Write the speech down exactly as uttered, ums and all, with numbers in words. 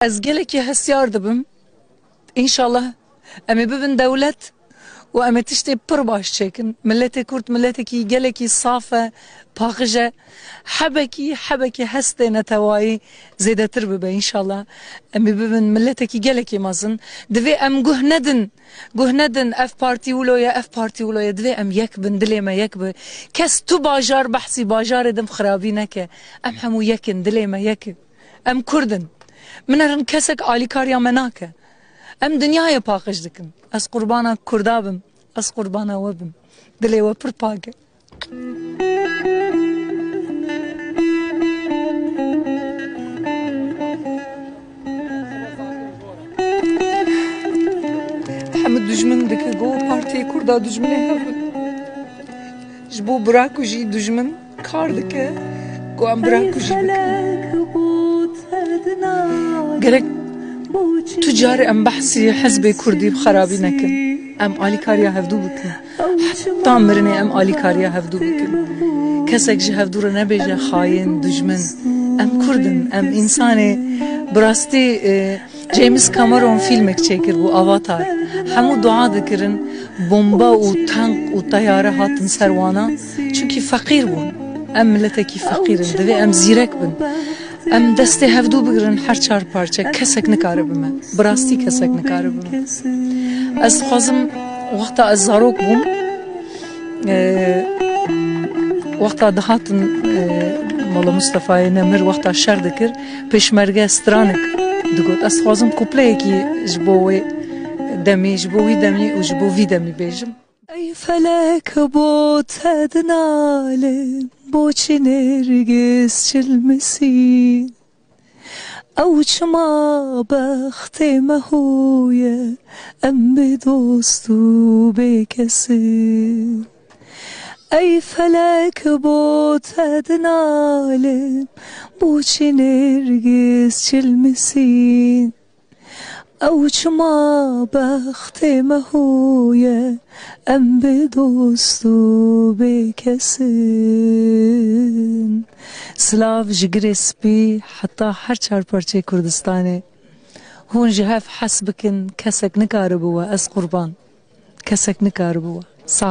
Ez gelekî hestiyar dibim. Înşallah em ê bibin dewlet û em ê tiştê pir baş çêkin. Miletê Kurd miletekî gelekî saf e, paqij e. Hebekî, hebekî hestê netewayî zêdetir bibe înşallah. Em ê bibin miletekî gelekî mezin. Divê em guh nedin, guh nedin ev partî wilo ye, ev partî wilo ye. Divê em yek bin, dilê me yek bi. Kes tu bajar behsî bajarê din xirabî neke. Em hemû yek in, dilê me yek e. Em Kurd in. Min herin kesek alîkariya me nake. Em dinyayê paqij dikin. Ez qurbana Kurda bim. Ez qurbana we bim. Dilê we pir pak e. Hemû dijmin dike ku partiyê Kurda dijminê hev in. Ji bo bira ku jî dijmin kar dike ku em bira ku jî bikin. Gerek tu carê em behsî hizbê kurdî bi xerabî nekin. Em alîkariya hevdû bikin. Heta mirinê em alîkariya hevdû bikin. Kesek ji hevdû re nebêje xayîn, dijmin. Em kurd in, em însanê bi rastî, e, James Cameron fîlmek çêkiribû, Avatar. Hemû dua dikirin, bomba û tank û teyare hatin ser wana. Çunkî feqîr bûn. Em miletekî feqîr in. Divê em zîrek bin. Em destê hevdû bigirin her çar parçe. Kesek nikare bi me. Bi rastî kesek nikare bi me. Ez dixwazim wexta ez zarok bûm, Ee, wexta dihatin, e, Mola Mustefayê Nemir wexta şer dikir, pêşmerge stranek digot. Ez dixwazim kupleyekî ji bo wê demî, ji bo wî demî û ji bo vî demî bêjim. Ey felek bo te dinalim, boçî nêrgiz çilmisî. Ew çima bextê me hûye, em bê dost û bê kes in. Ey felek bo te dinalim, boçî nêrgiz çilmisîn. Ew çima bextê me hûye, em bê dost û bê kes in. Silav ji Girê Spî heta her çar parçeyê Kurdistanê. Hûn ji hev hez bikin, kesek nikaribe we, ez qurban. Kesek nikaribe we. Sağ ol.